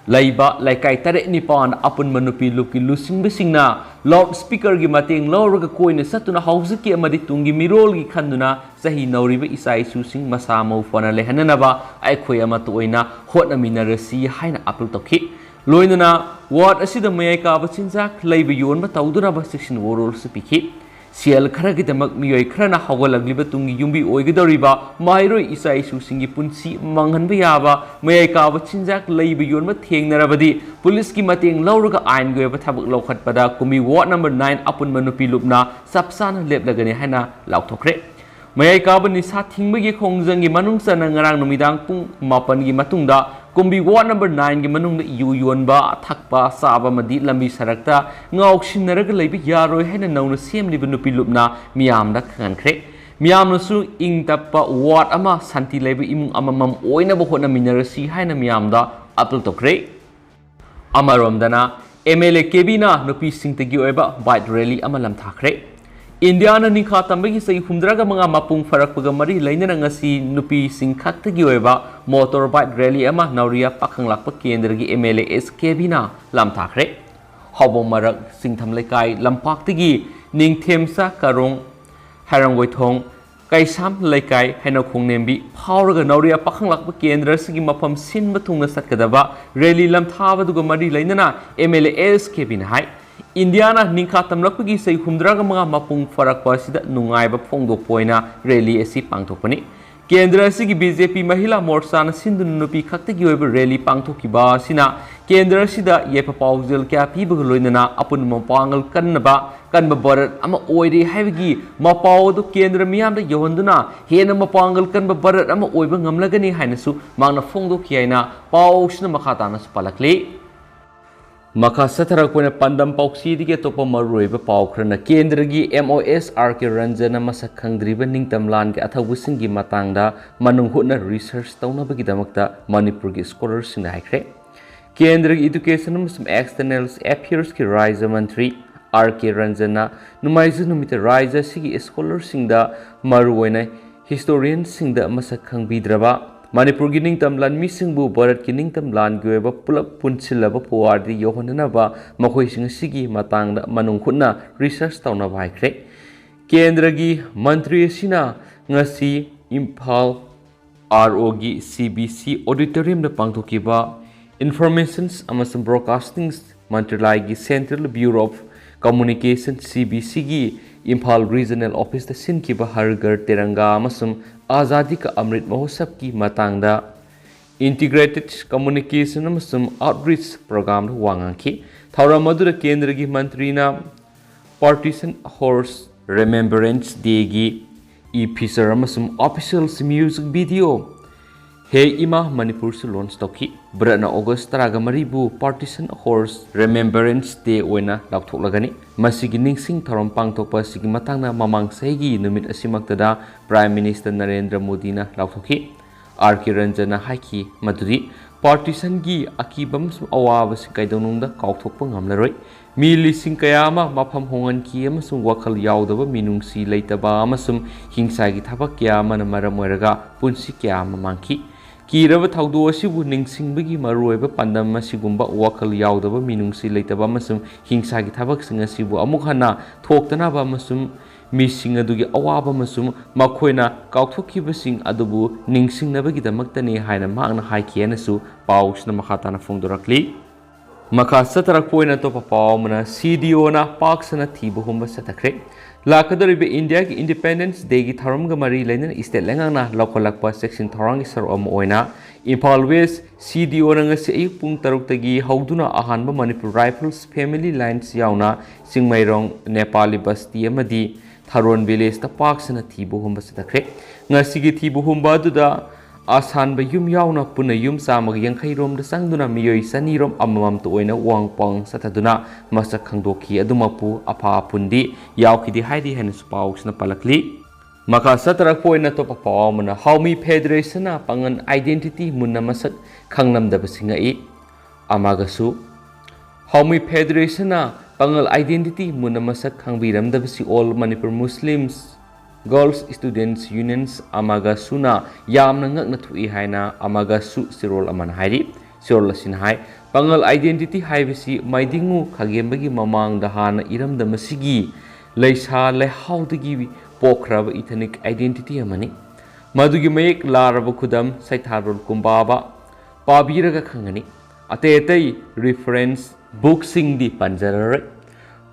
ꯂꯩꯕ ꯂꯩꯀꯥꯏ ꯇꯔꯦꯠ ꯅꯤꯄꯥꯟ ꯑꯄꯨꯟꯕ ꯅꯨꯄꯤ ꯂꯨꯞꯀꯤ ꯂꯨꯆꯤꯡꯕꯁꯤꯡꯅ ꯂꯥꯎꯗ ꯁ꯭ꯄꯤꯀꯔꯒꯤ ꯃꯇꯦꯡ ꯂꯧꯔꯒ ꯀꯣꯏꯅ ꯆꯠꯇꯨꯅ ꯍꯧꯖꯤꯛꯀꯤ ꯑꯃꯗꯤ ꯇꯨꯡꯒꯤ ꯃꯤꯔꯣꯜꯒꯤ ꯈꯟꯗꯨꯅ ꯆꯍꯤ ꯅꯧꯔꯤꯕ ꯏꯆꯥ ꯏꯁꯨꯁꯤꯡ ꯃꯁꯥ ꯃꯎ ꯐꯅ ꯂꯩꯍꯟꯅꯅꯕ ꯑꯩꯈꯣꯏ ꯑꯃꯠꯇ ꯑꯣꯏꯅ ꯍꯣꯠꯅꯃꯤꯟꯅꯔꯁꯤ ꯍꯥꯏꯅ ꯑꯥꯄꯤꯜ ꯇꯧꯈꯤ꯫ ꯂꯣꯏꯅꯅ ꯋꯥꯔꯗ ꯑꯁꯤꯗ ꯃꯌꯥꯏ ꯀꯥꯕ ꯆꯤꯟꯖꯥꯛ ꯂꯩꯕ ꯌꯣꯟꯕ ꯇꯧꯗꯅꯕ ꯆꯦꯛꯁꯤꯟ ꯋꯥꯔꯣꯜꯁꯨ ꯄꯤꯈꯤ꯫ ꯁꯦꯜ ꯈꯔꯒꯤꯗꯃꯛ ꯃꯤꯑꯣꯏ ꯈꯔꯅ ꯍꯧꯒꯠꯂꯛꯂꯤꯕ ꯇꯨꯡꯒꯤ ꯌꯨꯝꯕꯤ ꯑꯣꯏꯒꯗꯧꯔꯤꯕ ꯃꯍꯩꯔꯣꯏ ꯏꯆꯥ ꯏꯁꯨꯁꯤꯡꯒꯤ ꯄꯨꯟꯁꯤ ꯃꯥꯡꯍꯟꯕ ꯌꯥꯕ ꯃꯌꯥꯏ ꯀꯥꯕ ꯆꯤꯟꯖꯥꯛ ꯂꯩꯕ ꯌꯣꯟꯕ ꯊꯦꯡꯅꯔꯕꯗꯤ ꯄꯨꯂꯤꯁꯀꯤ ꯃꯇꯦꯡ ꯂꯧꯔꯒ ꯑꯥꯏꯟꯒꯤ ꯑꯣꯏꯕ ꯊꯕꯛ ꯂꯧꯈꯠꯄꯗ ꯀꯨꯝꯕꯤ ꯋꯥꯔꯗ ꯅꯝꯕꯔ ꯅꯥꯏꯟ ꯑꯄꯨꯟꯕ ꯅꯨꯄꯤ ꯂꯨꯞꯅ ꯆꯞ ꯆꯥꯅ ꯂꯦꯞꯂꯒꯅꯤ ꯍꯥꯏꯅ ꯂꯥꯎꯊꯣꯛꯈ꯭ꯔꯦ꯫ ꯃꯌꯥꯏ ꯀꯥꯕ ꯅꯤꯁꯥ ꯊꯤꯡꯕꯒꯤ ꯈꯣꯡꯖꯪꯒꯤ ꯃꯅꯨꯡ ꯆꯟꯅ ꯉꯔꯥꯡ ꯅꯨꯃꯤꯗꯥꯡ ꯄꯨꯡ ꯃꯥꯄꯟꯒꯤ ꯃꯇꯨꯡꯗ ꯀꯨꯝꯕꯤ ꯋꯥꯔꯗ ꯅꯝꯕꯔ ꯅꯥꯏꯟꯒꯤ ꯃꯅꯨꯡꯗ ꯌꯨ ꯌꯣꯟꯕ, ꯊꯛꯄ, ꯆꯥꯕ ꯑꯃꯗꯤ ꯂꯝꯕꯤ ꯁꯔꯛꯇ ꯉꯥꯎꯁꯤꯟꯅꯔꯒ ꯂꯩꯕ ꯌꯥꯔꯣꯏ ꯍꯥꯏꯅ ꯅꯧꯅ ꯁꯦꯝꯂꯤꯕ ꯅꯨꯄꯤ ꯂꯨꯞꯅ ꯃꯤꯌꯥꯝꯗ ꯈꯪꯍꯟꯈ꯭ꯔꯦ꯫ ꯃꯤꯌꯥꯝꯅꯁꯨ ꯏꯪ ꯇꯞꯄ ꯋꯥꯔꯗ ꯑꯃ, ꯁꯥꯟꯇꯤ ꯂꯩꯕ ꯏꯃꯨꯡ ꯑꯃꯃꯝ ꯑꯣꯏꯅꯕ ꯍꯣꯠꯅꯃꯤꯟꯅꯔꯁꯤ ꯍꯥꯏꯅ ꯃꯤꯌꯥꯝꯗ ꯑꯥꯄꯤꯜ ꯇꯧꯈ꯭ꯔꯦ꯫ ꯑꯃꯔꯣꯝꯗꯅ, ꯑꯦꯝ ꯑꯦꯜ ꯑꯦ ꯀꯦꯕꯤꯅ ꯅꯨꯄꯤꯁꯤꯡꯇꯒꯤ ꯑꯣꯏꯕ ꯕꯥꯏꯛ ꯔꯦꯂꯤ ꯑꯃ ꯂꯝꯊꯥꯈ꯭ꯔꯦ꯫ ꯏꯟꯗꯤꯌꯥꯅ ꯅꯤꯡꯈꯥ ꯇꯝꯕꯒꯤ ꯆꯍꯤ ꯍꯨꯝꯗ꯭ꯔꯥꯒ ꯃꯉꯥ ꯃꯄꯨꯡ ꯐꯔꯛꯄꯒ ꯃꯔꯤ ꯂꯩꯅꯅ ꯉꯁꯤ ꯅꯨꯄꯤꯁꯤꯡ ꯈꯛꯇꯒꯤ ꯑꯣꯏꯕ ꯃꯣꯇꯣꯔ ꯕꯥꯏꯛ ꯔꯦꯂꯤ ꯑꯃ ꯅꯧꯔꯤꯌꯥ ꯄꯥꯈꯪ ꯂꯥꯛꯄ ꯀꯦꯟꯗ꯭ꯔꯒꯤ ꯑꯦꯝ ꯑꯦꯜ ꯑꯦ ꯑꯦꯁ ꯀꯦꯕꯤꯅ ꯂꯝꯊꯥꯈ꯭ꯔꯦ꯫ ꯍꯥꯎꯕꯝ ꯃꯔꯛ ꯆꯤꯡꯊꯝ ꯂꯩꯀꯥꯏ ꯂꯝꯄꯥꯛꯇꯒꯤ ꯅꯤꯡꯊꯦꯝꯆꯥ ꯀꯥꯔꯣꯡ, ꯍꯩꯔꯥꯡꯒꯣꯏꯊꯣꯡ, ꯀꯩꯁꯥꯝ ꯂꯩꯀꯥꯏ, ꯍꯩꯅꯧꯈꯣꯡ ꯅꯦꯝꯕꯤ ꯐꯥꯎꯔꯒ ꯅꯧꯔꯤꯌꯥ ꯄꯥꯈꯪ ꯂꯥꯛꯄ ꯀꯦꯟꯗ꯭ꯔ ꯑꯁꯤꯒꯤ ꯃꯐꯝ ꯁꯤꯟꯕ ꯊꯨꯡꯅ ꯆꯠꯀꯗꯕ ꯔꯦꯂꯤ ꯂꯝꯊꯥꯕꯗꯨꯒ ꯃꯔꯤ ꯂꯩꯅꯅ ꯑꯦꯝ ꯑꯦꯜ ꯑꯦ ꯑꯦꯁ ꯀꯦꯕꯤꯅ ꯍꯥꯏ, ꯏꯟꯗꯤꯌꯥꯅ ꯅꯤꯡꯈꯥ ꯇꯝꯂꯛꯄꯒꯤ ꯆꯍꯤ ꯍꯨꯝꯗ꯭ꯔꯥꯒ ꯃꯉꯥ ꯃꯄꯨꯡ ꯐꯥꯔꯛꯄ ꯑꯁꯤꯗ ꯅꯨꯡꯉꯥꯏꯕ ꯐꯣꯡꯗꯣꯛꯄ ꯑꯣꯏꯅ ꯔꯦꯂꯤ ꯑꯁꯤ ꯄꯥꯡꯊꯣꯛꯄꯅꯤ꯫ ꯀꯦꯟꯗ꯭ꯔ ꯑꯁꯤꯒꯤ ꯕꯤ ꯖꯦ ꯄꯤ ꯃꯍꯤꯂꯥ ꯃꯣꯔꯆꯥꯅ ꯁꯤꯟꯗꯨꯅ ꯅꯨꯄꯤ ꯈꯛꯇꯒꯤ ꯑꯣꯏꯕ ꯔꯦꯂꯤ ꯄꯥꯡꯊꯣꯛꯈꯤꯕ ꯑꯁꯤꯅ ꯀꯦꯟꯗ꯭ꯔ ꯑꯁꯤꯗ ꯌꯥꯏꯐ ꯄꯥꯎꯖꯦꯜ ꯀꯌꯥ ꯄꯤꯕꯒ ꯂꯣꯏꯅꯅ ꯑꯄꯨꯟꯕ ꯃꯄꯥꯡꯒꯜ ꯀꯟꯅꯕ, ꯀꯟꯕ ꯚꯥꯔꯠ ꯑꯃ ꯑꯣꯏꯔꯦ ꯍꯥꯏꯕꯒꯤ ꯃꯄꯥꯎ ꯑꯗꯨ ꯀꯦꯟꯗ꯭ꯔ ꯃꯤꯌꯥꯝꯗ ꯌꯧꯍꯟꯗꯨꯅ ꯍꯦꯟꯅ ꯃꯄꯥꯡꯒꯜ ꯀꯟꯕ ꯚꯥꯔꯠ ꯑꯃ ꯑꯣꯏꯕ ꯉꯝꯂꯒꯅꯤ ꯍꯥꯏꯅꯁꯨ ꯃꯍꯥꯛꯅ ꯐꯣꯡꯗꯣꯛꯈꯤ ꯍꯥꯏꯅ ꯄꯥꯎꯁꯤꯅ ꯃꯈꯥ ꯇꯥꯅꯁꯨ ꯄꯜꯂꯛꯂꯤ꯫ ꯃꯈꯥ ꯆꯠꯊꯔꯛꯄ ꯑꯣꯏꯅ ꯄꯥꯟꯗꯝ ꯄꯥꯎꯆꯦꯗꯒꯤ ꯑꯇꯣꯞꯄ ꯃꯔꯨꯑꯣꯏꯕ ꯄꯥꯎ ꯈꯔꯅ ꯀꯦꯟꯗ꯭ꯔꯒꯤ ꯑꯦꯝ ꯑꯣ ꯑꯦꯁ ꯑꯥꯔ ꯀꯦ ꯔꯟꯖꯟꯅ ꯃꯁꯛ ꯈꯪꯗ꯭ꯔꯤꯕ ꯅꯤꯡꯇꯝ ꯂꯥꯟꯒꯤ ꯑꯊꯧꯕꯁꯤꯡꯒꯤ ꯃꯇꯥꯡꯗ ꯃꯅꯨꯡ ꯍꯨꯠꯅ ꯔꯤꯁꯔꯆ ꯇꯧꯅꯕꯒꯤꯗꯃꯛꯇ ꯃꯅꯤꯄꯨꯔꯒꯤ ꯁ꯭ꯀꯣꯂꯔꯁꯤꯡꯗ ꯍꯥꯏꯈ꯭ꯔꯦ꯫ ꯀꯦꯟꯗ꯭ꯔꯒꯤ ꯏꯗꯨꯀꯦꯁꯟ ꯑꯃꯁꯨꯡ ꯑꯦꯛꯁꯇꯔꯅꯦꯜ ꯑꯦꯐꯤꯌꯔꯁꯀꯤ ꯔꯥꯖ꯭ꯌ ꯃꯟꯇ꯭ꯔꯤ ꯑꯥꯔ ꯀꯦ ꯔꯟꯖꯟꯅ ꯅꯣꯡꯃꯥꯏꯖꯤꯡ ꯅꯨꯃꯤꯠꯇ ꯔꯥꯖ꯭ꯌ ꯑꯁꯤꯒꯤ ꯁ꯭ꯀꯣꯂꯔꯁꯤꯡꯗ, ꯃꯔꯨꯑꯣꯏꯅ ꯍꯤꯁꯇꯣꯔꯤꯌꯟꯁꯤꯡꯗ ꯃꯁꯛ ꯈꯪꯕꯤꯗ꯭ꯔꯕ ꯃꯅꯤꯄꯨꯔꯒꯤ ꯅꯤꯡꯇꯝ ꯂꯥꯟꯃꯤꯁꯤꯡꯕꯨ ꯚꯥꯔꯠꯀꯤ ꯅꯤꯡꯇꯝ ꯂꯥꯟꯒꯤ ꯑꯣꯏꯕ ꯄꯨꯂꯞ ꯄꯨꯟꯁꯤꯜꯂꯕ ꯄꯨꯋꯥꯔꯤꯗ ꯌꯧꯍꯟꯅꯅꯕ ꯃꯈꯣꯏꯁꯤꯡ ꯑꯁꯤꯒꯤ ꯃꯇꯥꯡꯗ ꯃꯅꯨꯡ ꯍꯨꯠꯅ ꯔꯤꯁꯔꯆ ꯇꯧꯅꯕ ꯍꯥꯏꯈ꯭ꯔꯦ꯫ ꯀꯦꯟꯗ꯭ꯔꯒꯤ ꯃꯟꯇ꯭ꯔꯤ ꯑꯁꯤꯅ ꯉꯁꯤ ꯏꯝꯐꯥꯜ ꯑꯥꯔ ꯑꯣꯒꯤ ꯁꯤ ꯕꯤ ꯁꯤ ꯑꯣꯗꯤꯇꯣꯔꯤꯌꯝꯗ ꯄꯥꯡꯊꯣꯛꯈꯤꯕ Informations ꯑꯃꯁꯨꯡ Broadcasting ꯃꯟꯇ꯭ꯔꯥꯂꯌꯒꯤ Central Bureau of Communication, C B ꯁꯤꯒꯤ ꯏꯝꯐꯥꯜ ꯔꯤꯖꯅꯦꯜ ꯑꯣꯐꯤꯁꯇ ꯁꯤꯟꯈꯤꯕ ꯍꯔ ꯘꯔ ꯇꯤꯔꯪꯒꯥ ꯑꯃꯁꯨꯡ ꯑꯖꯥꯗꯤ ꯀꯥ ꯑꯃ꯭ꯔꯤꯠ ꯃꯍꯣꯠꯁꯕꯀꯤ ꯃꯇꯥꯡꯗ Integrated Communication ꯑꯃꯁꯨꯡ Outreach Programꯗ ꯋꯥ ꯉꯥꯡꯈꯤ꯫ ꯊꯧꯔꯝ ꯑꯗꯨꯗ ꯀꯦꯟꯗ꯭ꯔꯒꯤ ꯃꯟꯇ꯭ꯔꯤꯅ Partition Horse Remembrance Dayꯒꯤ e-feature ꯑꯃꯁꯨꯡ official music video ꯍꯦ ꯏꯃꯥ ꯃꯅꯤꯄꯨꯔꯁꯨ launch ꯇꯧꯈꯤ꯫ ꯚꯥꯔꯠꯅ ꯑꯣꯒꯁ ꯇꯔꯥꯒ ꯃꯔꯤꯕꯨ Partition Horse Remembrance Day ꯑꯣꯏꯅ ꯂꯥꯎꯊꯣꯛꯂꯒꯅꯤ꯫ ꯃꯁꯤꯒꯤ ꯅꯤꯡꯁꯤꯡ ꯊꯧꯔꯝ ꯄꯥꯡꯊꯣꯛꯄ ꯑꯁꯤꯒꯤ ꯃꯇꯥꯡꯗ ꯃꯃꯥꯡ ꯆꯍꯤꯒꯤ ꯅꯨꯃꯤꯠ ꯑꯁꯤꯃꯛꯇꯗ Prime Minister ꯅꯔꯦꯟꯗ꯭ꯔ ꯃꯣꯗꯤꯅ ꯂꯥꯎꯊꯣꯛꯈꯤ꯫ ꯑꯥꯔ ꯀꯦ ꯔꯟꯖꯟꯅ ꯍꯥꯏꯈꯤ ꯃꯗꯨꯗꯤ Partitionꯒꯤ ꯑꯀꯤꯕ ꯑꯃꯁꯨꯡ ꯑꯋꯥꯕꯁꯤꯡ ꯀꯩꯗꯧꯅꯨꯡꯗ ꯀꯥꯎꯊꯣꯛꯄ ꯉꯝꯂꯔꯣꯏ꯫ ꯃꯤ ꯂꯤꯁꯤꯡ ꯀꯌꯥ ꯑꯃ ꯃꯐꯝ ꯍꯣꯡꯍꯟꯈꯤ ꯑꯃꯁꯨꯡ ꯋꯥꯈꯜ ꯌꯥꯎꯗꯕ, ꯃꯤꯅꯨꯡꯁꯤ ꯂꯩꯇꯕ ꯑꯃꯁꯨꯡ ꯍꯤꯡꯁꯥꯒꯤ ꯊꯕꯛ ꯀꯌꯥ ꯑꯃꯅ ꯃꯔꯝ ꯑꯣꯏꯔꯒ ꯄꯨꯟꯁꯤ ꯀꯌꯥ ꯑꯃ ꯃꯥꯡꯈꯤ꯫ ꯀꯤꯔꯕ ꯊꯧꯗꯣꯛ ꯑꯁꯤꯕꯨ ꯅꯤꯡꯁꯤꯡꯕꯒꯤ ꯃꯔꯨꯑꯣꯏꯕ ꯄꯥꯟꯗꯝ ꯑꯁꯤꯒꯨꯝꯕ ꯋꯥꯈꯜ ꯌꯥꯎꯗꯕ, ꯃꯤꯅꯨꯡꯁꯤ ꯂꯩꯇꯕ ꯑꯃꯁꯨꯡ ꯍꯤꯡꯁꯥꯒꯤ ꯊꯕꯛꯁꯤꯡ ꯑꯁꯤꯕꯨ ꯑꯃꯨꯛ ꯍꯟꯅ ꯊꯣꯛꯇꯅꯕ ꯑꯃꯁꯨꯡ ꯃꯤꯁꯤꯡ ꯑꯗꯨꯒꯤ ꯑꯋꯥꯕ ꯑꯃꯁꯨꯡ ꯃꯈꯣꯏꯅ ꯀꯥꯎꯊꯣꯛꯈꯤꯕꯁꯤꯡ ꯑꯗꯨꯕꯨ ꯅꯤꯡꯁꯤꯡꯅꯕꯒꯤꯗꯃꯛꯇꯅꯤ ꯍꯥꯏꯅ ꯃꯍꯥꯛꯅ ꯍꯥꯏꯈꯤ ꯍꯥꯏꯅꯁꯨ ꯄꯥꯎꯁꯤꯅ ꯃꯈꯥ ꯇꯥꯅ ꯐꯣꯡꯗꯣꯔꯛꯂꯤ꯫ ꯃꯈꯥ ꯆꯠꯊꯔꯛꯄ ꯑꯣꯏꯅ ꯑꯇꯣꯞꯄ ꯄꯥꯎ ꯑꯃꯅ, ꯁꯤ ꯗꯤ ꯑꯣꯅ ꯄꯥꯛ ꯁꯟꯅ ꯊꯤꯕ ꯍꯨꯝꯕ ꯆꯠꯊꯈ꯭ꯔꯦ꯫ ꯂꯥꯛꯀꯗꯧꯔꯤꯕ ꯏꯟꯗꯤꯌꯥꯒꯤ Independence Dayꯒꯤ ꯊꯧꯔꯝꯒ ꯃꯔꯤ ꯂꯩꯅꯅ ꯏꯁꯇꯦꯠ ꯂꯩꯉꯥꯛꯅ ꯂꯧꯈꯠꯂꯛꯄ ꯆꯦꯛꯁꯤꯟ ꯊꯧꯔꯥꯡꯒꯤ ꯁꯔꯨꯛ ꯑꯃ ꯑꯣꯏꯅ ꯏꯝꯐꯥꯜ ꯋꯦꯁ ꯁꯤ ꯗꯤ ꯑꯣꯅ ꯉꯁꯤ ꯑꯌꯨꯛ ꯄꯨꯡ ꯇꯔꯨꯛꯇꯒꯤ ꯍꯧꯗꯨꯅ ꯑꯍꯥꯟꯕ ꯃꯅꯤꯄꯨꯔ ꯔꯥꯏꯐꯜꯁ ꯐꯦꯃꯤꯂꯤ ꯂꯥꯏꯟꯁ ꯌꯥꯎꯅ ꯆꯤꯡꯃꯩꯔꯣꯡ, ꯅꯦꯄꯥꯂꯤ ꯕꯁꯇꯤ ꯑꯃꯗꯤ ꯊꯥꯔꯣꯟ ꯚꯤꯂꯦꯖꯇ ꯄꯥꯛ ꯁꯟꯅ ꯊꯤꯕ ꯍꯨꯝꯕ ꯆꯠꯊꯈ꯭ꯔꯦ꯫ ꯉꯁꯤꯒꯤ ꯊꯤꯕ ꯍꯨꯝꯕ ꯑꯗꯨꯗ ꯑꯁꯥꯟꯕ ꯌꯨꯝ ꯌꯥꯎꯅ ꯄꯨꯟꯅ ꯌꯨꯝ ꯆꯥꯝꯃꯒ ꯌꯥꯡꯈꯩ ꯔꯣꯝꯗ ꯆꯪꯗꯨꯅ ꯃꯤꯑꯣꯏ ꯆꯅꯤ ꯔꯣꯝ ꯑꯃꯃꯝꯇ ꯑꯣꯏꯅ ꯋꯥꯡ ꯄꯥꯎꯡ ꯆꯠꯊꯗꯨꯅ ꯃꯁꯛ ꯈꯪꯗꯣꯛꯈꯤ꯫ ꯑꯗꯨꯃꯛꯄꯨ ꯑꯐ ꯑꯄꯨꯟꯗꯤ ꯌꯥꯎꯈꯤꯗꯦ ꯍꯥꯏꯔꯤ ꯍꯥꯏꯅꯁꯨ ꯄꯥꯎꯁꯤꯅ ꯄꯜꯂꯛꯂꯤ꯫ ꯃꯈꯥ ꯆꯠꯊꯔꯛꯄ ꯑꯣꯏꯅ ꯑꯇꯣꯞꯄ ꯄꯥꯎ ꯑꯃꯅ, ꯍꯥꯎꯃꯤ ꯐꯦꯗꯔꯦꯁꯟꯅ ꯄꯥꯉꯜ identity ꯃꯨꯟꯅ ꯃꯁꯛ ꯈꯪꯂꯝꯗꯕꯁꯤꯡ ꯉꯛꯏ꯫ ꯑꯃꯒꯁꯨ, ꯍꯥꯎꯃꯤ ꯐꯦꯗꯔꯦꯁꯟꯅ ꯄꯥꯉꯜ identity ꯃꯨꯟꯅ ꯃꯁꯛ ꯈꯪꯕꯤꯔꯝꯗꯕꯁꯤ All Manipur Muslims Girls Students Unions ꯑꯃꯒꯁꯨꯅ ꯌꯥꯝꯅ ꯉꯛꯅ ꯊꯣꯛꯏ ꯍꯥꯏꯅ ꯑꯃꯒꯁꯨ ꯆꯦꯔꯣꯜ ꯑꯃꯅ ꯍꯥꯏꯔꯤ꯫ ꯆꯦꯔꯣꯜ ꯑꯁꯤꯅ ꯍꯥꯏ, ꯄꯥꯉꯜ identity ꯍꯥꯏꯕꯁꯤ ꯃꯥꯏꯗꯤꯡꯉꯨ ꯈꯥꯒꯦꯝꯕꯒꯤ ꯃꯃꯥꯡꯗ ꯍꯥꯟꯅ ꯏꯔꯝꯗꯝ ꯑꯁꯤꯒꯤ ꯂꯩꯁꯥ ꯂꯩꯍꯥꯎꯗꯒꯤ ꯄꯣꯛꯈ꯭ꯔꯕ ethnic identity ꯑꯃꯅꯤ꯫ ꯃꯗꯨꯒꯤ ꯃꯌꯦꯛ ꯂꯥꯔꯕ ꯈꯨꯗꯝ ꯁꯩꯊꯥꯔꯣꯜ ꯀꯨꯝꯕꯥꯕ ꯄꯥꯕꯤꯔꯒ ꯈꯪꯒꯅꯤ꯫ ꯑꯇꯩ ꯑꯇꯩ reference bookꯁꯤꯡꯗꯤ ꯄꯟꯖꯔꯔꯣꯏ꯫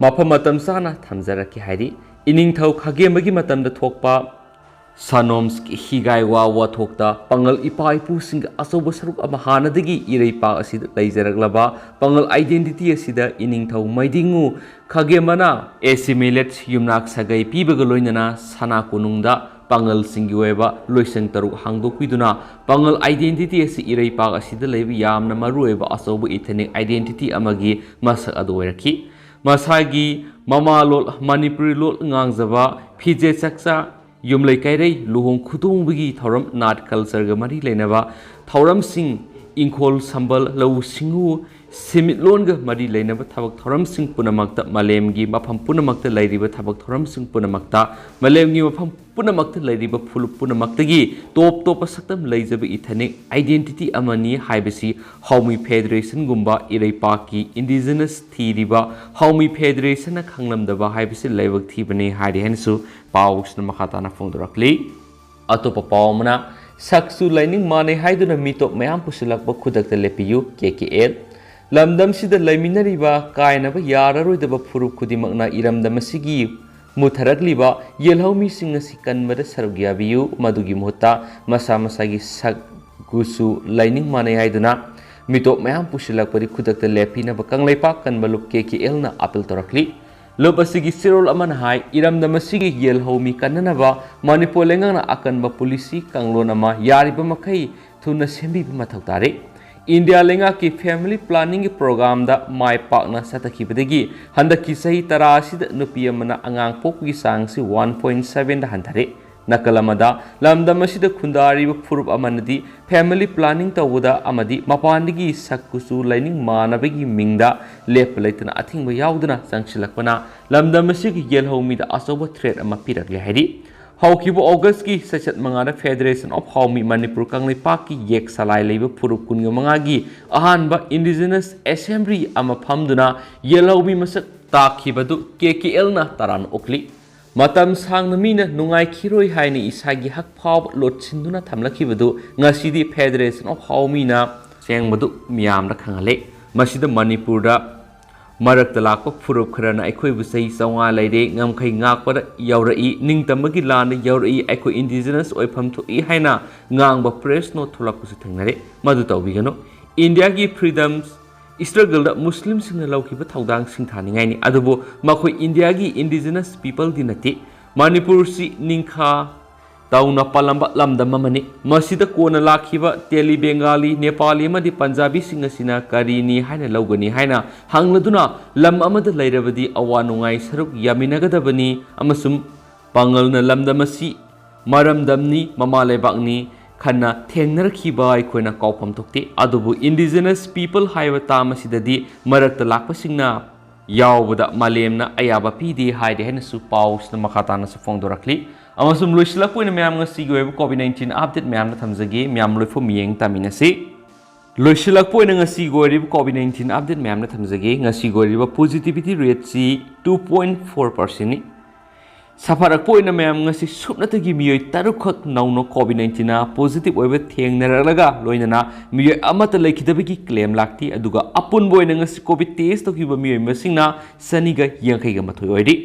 ꯃꯐꯝ ꯃꯇꯝ ꯆꯥꯅ ꯊꯝꯖꯔꯛꯀꯦ ꯍꯥꯏꯔꯤ꯫ ꯏꯅꯤꯡꯊꯧ ꯈꯥꯒꯦꯝꯕꯒꯤ ꯃꯇꯝꯗ ꯊꯣꯛꯄ ꯁꯥꯅꯣꯝꯁꯀꯤ ꯍꯤꯒꯥꯏ ꯋꯥ ꯋꯥꯊꯣꯛꯇ ꯄꯥꯉꯜ ꯏꯄꯥ ꯏꯄꯨꯁꯤꯡꯒꯤ ꯑꯆꯧꯕ ꯁꯔꯨꯛ ꯑꯃ ꯍꯥꯟꯅꯗꯒꯤ ꯏꯔꯩꯄꯥꯛ ꯑꯁꯤꯗ ꯂꯩꯖꯔꯛꯂꯕ ꯄꯥꯉꯜ identity ꯑꯁꯤꯗ ꯏꯅꯤꯡꯊꯧ ꯃꯥꯏꯗꯤꯡꯉꯨ ꯈꯥꯒꯦꯝꯕꯅ assimilate ꯌꯨꯝꯅꯥꯛ ꯁꯥꯒꯩ ꯄꯤꯕꯒ ꯂꯣꯏꯅꯅ ꯁꯅꯥ ꯀꯣꯅꯨꯡꯗ ꯄꯥꯉꯜꯁꯤꯡꯒꯤ ꯑꯣꯏꯕ ꯂꯣꯏꯁꯪ ꯇꯔꯨꯛ ꯍꯥꯡꯗꯣꯛꯄꯤꯗꯨꯅ ꯄꯥꯉꯜ identity ꯑꯁꯤ ꯏꯔꯩꯄꯥꯛ ꯑꯁꯤꯗ ꯂꯩꯕ ꯌꯥꯝꯅ ꯃꯔꯨꯑꯣꯏꯕ ꯑꯆꯧꯕ ethnic identity ꯑꯃꯒꯤ ꯃꯁꯛ ꯑꯗꯨ ꯑꯣꯏꯔꯛꯈꯤ꯫ ꯃꯁꯥꯒꯤ ꯃꯃꯥꯂꯣꯜ ꯃꯅꯤꯄꯨꯔꯤ ꯂꯣꯜ ꯉꯥꯡꯖꯕ, ꯐꯤꯖꯦꯠ ꯆꯥꯛꯆꯥ, ꯌꯨꯝꯂꯩ ꯀꯩꯔꯩ, ꯂꯨꯍꯣꯡ ꯈꯨꯗꯣꯡꯕꯒꯤ ꯊꯧꯔꯝ, ꯅꯥꯠ cultureꯒ ꯃꯔꯤ ꯂꯩꯅꯕ ꯊꯧꯔꯝꯁꯤꯡ, ꯏꯪꯈꯣꯜ ꯁꯝꯕꯜ, ꯂꯧꯎ ꯁꯤꯡꯎ, ꯁꯦꯟꯃꯤꯠꯂꯣꯟꯒ ꯃꯔꯤ ꯂꯩꯅꯕ ꯊꯕꯛ ꯊꯧꯔꯝꯁꯤꯡ ꯄꯨꯝꯅꯃꯛꯇ, ꯃꯥꯂꯦꯝꯒꯤ ꯃꯐꯝ ꯄꯨꯝꯅꯃꯛꯇ ꯂꯩꯔꯤꯕ ꯊꯕꯛ ꯊꯧꯔꯝꯁꯤꯡ ꯄꯨꯝꯅꯃꯛꯇ, ꯃꯥꯂꯦꯝꯒꯤ ꯃꯐꯝ ꯄꯨꯝꯅꯃꯛꯇ ꯂꯩꯔꯤꯕ ꯐꯨꯂꯨꯞ ꯄꯨꯝꯅꯃꯛꯇꯒꯤ ꯇꯣꯞ ꯇꯣꯞꯄ ꯁꯛꯇꯝ ꯂꯩꯖꯕ ethnic identity ꯑꯃꯅꯤ ꯍꯥꯏꯕꯁꯤ ꯍꯥꯎꯃꯤ Federationꯒꯨꯝꯕ ꯏꯔꯩꯄꯥꯛꯀꯤ indigenous ꯊꯤꯔꯤꯕ ꯍꯥꯎꯃꯤ Federationꯅ ꯈꯪꯂꯝꯗꯕ ꯍꯥꯏꯕꯁꯤ ꯂꯥꯏꯕꯛ ꯊꯤꯕꯅꯤ ꯍꯥꯏꯔꯤ ꯍꯥꯏꯅꯁꯨ ꯄꯥꯎꯁꯤꯅ ꯃꯈꯥ ꯇꯥꯅ ꯐꯣꯡꯗꯣꯔꯛꯂꯤ꯫ ꯑꯇꯣꯞꯄ ꯄꯥꯎ ꯑꯃꯅ, ꯁꯛꯁꯨ ꯂꯥꯏꯅꯤꯡ ꯃꯥꯟꯅꯩ ꯍꯥꯏꯗꯨꯅ ꯃꯤꯇꯣꯞ ꯃꯌꯥꯝ ꯄꯨꯁꯤꯜꯂꯛꯄ ꯈꯨꯗꯛꯇ ꯂꯦꯞꯄꯤꯌꯨ, ꯀꯦ ꯀꯦ ꯑꯦꯜ꯫ ꯂꯝꯗꯝꯁꯤꯗ ꯂꯩꯃꯤꯟꯅꯔꯤꯕ ꯀꯥꯏꯅꯕ ꯌꯥꯔꯔꯣꯏꯗꯕ ꯐꯨꯔꯨꯞ ꯈꯨꯗꯤꯡꯃꯛꯅ ꯏꯔꯝꯗꯝ ꯑꯁꯤꯒꯤ ꯃꯨꯠꯊꯔꯛꯂꯤꯕ ꯌꯦꯜꯍꯧꯃꯤꯁꯤꯡ ꯑꯁꯤ ꯀꯟꯕꯗ ꯁꯔꯨꯛ ꯌꯥꯕꯤꯌꯨ꯫ ꯃꯗꯨꯒꯤ ꯃꯍꯨꯠꯇ ꯃꯁꯥ ꯃꯁꯥꯒꯤ ꯁꯛ, ꯀꯨꯆꯨ, ꯂꯥꯏꯅꯤꯡ ꯃꯥꯟꯅꯩ ꯍꯥꯏꯗꯨꯅ ꯃꯤꯇꯣꯞ ꯃꯌꯥꯝ ꯄꯨꯁꯤꯜꯂꯛꯄꯗꯤ ꯈꯨꯗꯛꯇ ꯂꯦꯞꯄꯤꯅꯕ ꯀꯪꯂꯩꯄꯥꯛ ꯀꯟꯕ ꯂꯨꯞ ꯀꯦ ꯀꯦ ꯑꯦꯜꯅ appeal ꯇꯧꯔꯛꯂꯤ꯫ ꯂꯨꯞ ꯑꯁꯤꯒꯤ ꯆꯦꯔꯣꯜ ꯑꯃꯅ ꯍꯥꯏ, ꯏꯔꯝꯗꯝ ꯑꯁꯤꯒꯤ ꯌꯦꯜꯍꯧꯃꯤ ꯀꯟꯅꯅꯕ ꯃꯅꯤꯄꯨꯔ ꯂꯩꯉꯥꯛꯅ ꯑꯀꯟꯕ policy ꯀꯥꯡꯂꯣꯟ ꯑꯃ ꯌꯥꯔꯤꯕ ꯃꯈꯩ ꯊꯨꯅ ꯁꯦꯝꯕꯤꯕ ꯃꯊꯧ ꯇꯥꯔꯤ꯫ ꯏꯟꯗꯤꯌꯥ ꯂꯩꯉꯥꯛꯀꯤ family planningꯒꯤ programꯗ ꯃꯥꯏ ꯄꯥꯛꯅ ꯆꯠꯊꯈꯤꯕꯗꯒꯤ ꯍꯟꯗꯛꯀꯤ ꯆꯍꯤ ꯇꯔꯥ ꯑꯁꯤꯗ ꯅꯨꯄꯤ ꯑꯃꯅ ꯑꯉꯥꯡ ꯄꯣꯛꯄꯒꯤ ꯆꯥꯡꯁꯤ one point sevenꯗ ꯍꯟꯊꯔꯦ꯫ ꯅꯥꯀꯜ ꯑꯃꯗ, ꯂꯝꯗꯝ ꯑꯁꯤꯗ ꯈꯨꯟꯗꯥꯔꯤꯕ ꯐꯨꯔꯨꯞ ꯑꯃꯅꯗꯤ family planning ꯇꯧꯕꯗ ꯑꯃꯗꯤ ꯃꯄꯥꯟꯗꯒꯤ ꯁꯛ ꯀꯨꯆꯨ ꯂꯥꯏꯅꯤꯡ ꯃꯥꯟꯅꯕꯒꯤ ꯃꯤꯡꯗ ꯂꯦꯞꯄ ꯂꯩꯇꯅ ꯑꯊꯤꯡꯕ ꯌꯥꯎꯗꯅ ꯆꯪꯁꯤꯜꯂꯛꯄꯅ ꯂꯝꯗꯝ ꯑꯁꯤꯒꯤ ꯌꯦꯜꯍꯧꯃꯤꯗ ꯑꯆꯧꯕ threat ꯑꯃ ꯄꯤꯔꯛꯂꯦ ꯍꯥꯏꯔꯤ꯫ ꯍꯧꯈꯤꯕ ꯑꯣꯒꯁꯀꯤ ꯆꯩꯆꯠ ꯃꯉꯥꯗ Federation of Haomi ꯃꯅꯤꯄꯨꯔ ꯀꯪꯂꯩꯄꯥꯛꯀꯤ ꯌꯦꯛ ꯁꯂꯥꯏ ꯂꯩꯕ ꯐꯨꯔꯨꯞ ꯀꯨꯟꯒ ꯃꯉꯥꯒꯤ ꯑꯍꯥꯟꯕ Indigenous Assembly ꯑꯃ ꯐꯝꯗꯨꯅ ꯌꯦꯜꯍꯧꯃꯤ ꯃꯁꯛ ꯇꯥꯛꯈꯤꯕꯗꯨ K K Lꯅ ꯇꯔꯥꯝꯅ ꯑꯣꯛꯂꯤ꯫ ꯃꯇꯝ ꯁꯥꯡꯅ ꯃꯤꯅ ꯅꯨꯡꯉꯥꯏꯈꯤꯔꯣꯏ ꯍꯥꯏꯅ ꯏꯁꯥꯒꯤ ꯍꯛ ꯐꯥꯎꯕ ꯂꯣꯠꯁꯤꯟꯗꯨꯅ ꯊꯝꯂꯛꯈꯤꯕꯗꯨ ꯉꯁꯤꯗꯤ Federation of Haomiꯅ ꯁꯦꯡꯕꯗꯨ ꯃꯤꯌꯥꯝꯗ ꯈꯪꯍꯜꯂꯦ꯫ ꯃꯁꯤꯗ ꯃꯅꯤꯄꯨꯔꯗ ꯃꯔꯛꯇ ꯂꯥꯛꯄ ꯐꯨꯔꯨꯞ ꯈꯔꯅ ꯑꯩꯈꯣꯏꯕꯨ ꯆꯍꯤ ꯆꯥꯝꯃꯉꯥ ꯂꯩꯔꯦ, ꯉꯝꯈꯩ ꯉꯥꯛꯄꯗ ꯌꯧꯔꯛꯏ, ꯅꯤꯡꯇꯝꯕꯒꯤ ꯂꯥꯟꯗ ꯌꯧꯔꯛꯏ, ꯑꯩꯈꯣꯏ Indigenous ꯑꯣꯏꯐꯝ ꯊꯣꯛꯏ ꯍꯥꯏꯅ ꯉꯥꯡꯕ press note ꯊꯣꯛꯂꯛꯄꯁꯨ ꯊꯦꯡꯅꯔꯦ꯫ ꯃꯗꯨ ꯇꯧꯕꯤꯒꯅꯨ꯫ ꯏꯟꯗꯤꯌꯥꯒꯤ freedom's struggleꯗ ꯃꯨꯁꯂꯤꯝꯁꯤꯡꯅ ꯂꯧꯈꯤꯕ ꯊꯧꯗꯥꯡ ꯁꯤꯡꯊꯥꯅꯤꯡꯉꯥꯏꯅꯤ, ꯑꯗꯨꯕꯨ ꯃꯈꯣꯏ ꯏꯟꯗꯤꯌꯥꯒꯤ Indigenous peopleꯗꯤ ꯅꯠꯇꯦ꯫ ꯃꯅꯤꯄꯨꯔꯁꯤ ꯅꯤꯡꯈꯥ ꯇꯧꯅ ꯄꯥꯜꯂꯝꯕ ꯂꯝꯗꯝ ꯑꯃꯅꯤ꯫ ꯃꯁꯤꯗ ꯀꯣꯟꯅ ꯂꯥꯛꯈꯤꯕ ꯇꯦꯂꯤ ꯕꯦꯡꯒꯥꯂꯤ, ꯅꯦꯄꯥꯂꯤ ꯑꯃꯗꯤ ꯄꯟꯖꯥꯕꯤꯁꯤꯡ ꯑꯁꯤꯅ ꯀꯔꯤꯅꯤ ꯍꯥꯏꯅ ꯂꯧꯒꯅꯤ ꯍꯥꯏꯅ ꯍꯪꯂꯗꯨꯅ ꯂꯝ ꯑꯃꯗ ꯂꯩꯔꯕꯗꯤ ꯑꯋꯥ ꯅꯨꯡꯉꯥꯏ ꯁꯔꯨꯛ ꯌꯥꯃꯤꯟꯅꯒꯗꯕꯅꯤ ꯑꯃꯁꯨꯡ ꯄꯥꯡꯒꯜꯅ ꯂꯝꯗꯝ ꯑꯁꯤ ꯃꯔꯝꯗꯝꯅꯤ, ꯃꯃꯥ ꯂꯩꯕꯥꯛꯅꯤ ꯈꯟꯅ ꯊꯦꯡꯅꯔꯛꯈꯤꯕ ꯑꯩꯈꯣꯏꯅ ꯀꯥꯎꯐꯝ ꯊꯣꯛꯇꯦ꯫ ꯑꯗꯨꯕꯨ Indigenous people ꯍꯥꯏꯕ term ꯑꯁꯤꯗꯗꯤ ꯃꯔꯛꯇ ꯂꯥꯛꯄꯁꯤꯡꯅ ꯌꯥꯎꯕꯗ ꯃꯥꯂꯦꯝꯅ ꯑꯌꯥꯕ ꯄꯤꯗꯦ ꯍꯥꯏꯔꯤ ꯍꯥꯏꯅꯁꯨ ꯄꯥꯎꯁꯤꯅ ꯃꯈꯥ ꯇꯥꯅꯁꯨ ꯐꯣꯡꯗꯣꯔꯛꯂꯤ꯫ ꯑꯃꯁꯨꯡ ꯂꯣꯏꯁꯤꯜꯂꯛꯄ ꯑꯣꯏꯅ ꯃꯌꯥꯝ ꯉꯁꯤꯒꯤ ꯑꯣꯏꯕ COVID nineteen update ꯃꯌꯥꯝꯅ ꯊꯝꯖꯒꯦ꯫ ꯃꯌꯥꯝ ꯂꯣꯏꯐꯝ ꯌꯦꯡ ꯇꯥꯃꯤꯟꯅꯁꯤ꯫ ꯂꯣꯏꯁꯤꯜꯂꯛꯄ ꯑꯣꯏꯅ ꯉꯁꯤꯒꯤ ꯑꯣꯏꯔꯤꯕ COVID nineteen update ꯃꯌꯥꯝꯅ ꯊꯝꯖꯒꯦ꯫ ꯉꯁꯤꯒꯤ ꯑꯣꯏꯔꯤꯕ positivity rateꯁꯤ two point four percentꯅꯤ꯫ ꯁꯥꯐꯔꯛꯄ ꯑꯣꯏꯅ ꯃꯌꯥꯝ ꯉꯁꯤ ꯁꯨꯞꯅꯇꯒꯤ ꯃꯤꯑꯣꯏ ꯇꯔꯨꯛꯈꯛ ꯅꯧꯅ COVID nineteenꯅ positive ꯑꯣꯏꯕ ꯊꯦꯡꯅꯔꯛꯂꯒ ꯂꯣꯏꯅꯅ ꯃꯤꯑꯣꯏ ꯑꯃꯠꯇ ꯂꯩꯈꯤꯗꯕꯒꯤ claim ꯂꯥꯛꯇꯦ꯫ ꯑꯗꯨꯒ ꯑꯄꯨꯟꯕ ꯑꯣꯏꯅ ꯉꯁꯤ COVID test ꯇꯧꯈꯤꯕ ꯃꯤꯑꯣꯏ ꯃꯁꯤꯡꯅ ꯆꯅꯤꯒ ꯌꯥꯡꯈꯩꯒ ꯃꯥꯊꯣꯏ ꯑꯣꯏꯔꯤ꯫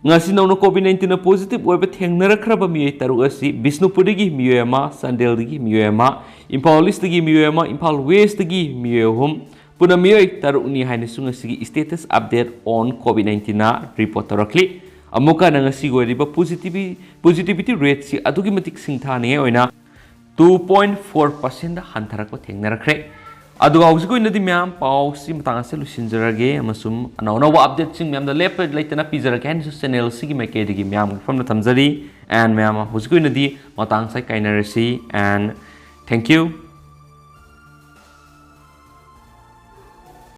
ꯉꯁꯤ ꯅꯧꯅ COVID nineteenꯅ positive ꯑꯣꯏꯕ ꯊꯦꯡꯅꯔꯛꯈ꯭ꯔꯕ ꯃꯤꯑꯣꯏ ꯇꯔꯨꯛ ꯑꯁꯤ ꯕꯤꯁꯅꯨꯄꯨꯔꯗꯒꯤ ꯃꯤꯑꯣꯏ ꯑꯃ, ꯆꯥꯟꯗꯦꯜꯗꯒꯤ ꯃꯤꯑꯣꯏ ꯑꯃ, ꯏꯝꯐꯥꯜ Eastꯇꯒꯤ ꯃꯤꯑꯣꯏ ꯑꯃ, ꯏꯝꯐꯥꯜ Westꯇꯒꯤ ꯃꯤꯑꯣꯏ ꯑꯍꯨꯝ, ꯄꯨꯟꯅ ꯃꯤꯑꯣꯏ ꯇꯔꯨꯛꯅꯤ ꯍꯥꯏꯅꯁꯨ ꯉꯁꯤꯒꯤ status update on COVID nineteenꯅ report ꯇꯧꯔꯛꯂꯤ꯫ ꯑꯃꯨꯛꯀ ꯍꯟꯅ ꯉꯁꯤꯒꯤ ꯑꯣꯏꯔꯤꯕ positivity, positivity rateꯁꯤ ꯑꯗꯨꯛꯀꯤ ꯃꯇꯤꯛ ꯁꯤꯡꯊꯥꯅꯤꯡꯉꯥꯏ ꯑꯣꯏꯅ two point four percentꯗ ꯍꯟꯊꯔꯛꯄ ꯊꯦꯡꯅꯔꯛꯈ꯭ꯔꯦ꯫ ꯑꯗꯨꯒ ꯍꯧꯖꯤꯛꯀꯤ ꯑꯣꯏꯅꯗꯤ ꯃꯌꯥꯝ ꯄꯥꯎꯁꯤ ꯃꯇꯥꯡ ꯑꯁꯤꯗ ꯂꯣꯏꯁꯤꯟꯖꯔꯒꯦ, ꯑꯃꯁꯨꯡ ꯑꯅꯧ ꯑꯅꯧꯕ updateꯁꯤꯡ ꯃꯌꯥꯝꯗ ꯂꯦꯞꯄ ꯂꯩꯇꯅ ꯄꯤꯖꯔꯛꯀꯦ ꯍꯥꯏꯅꯁꯨ channelꯁꯤꯒꯤ ꯃꯥꯏꯀꯩꯗꯒꯤ ꯃꯌꯥꯝꯒꯤ ꯃꯐꯝꯗ ꯊꯝꯖꯔꯤ꯫ And ꯃꯌꯥꯝ ꯍꯧꯖꯤꯛꯀꯤ ꯑꯣꯏꯅꯗꯤ ꯃꯇꯥꯡ ꯑꯁꯤꯗ ꯀꯥꯏꯅꯔꯁꯤ, and thank you꯫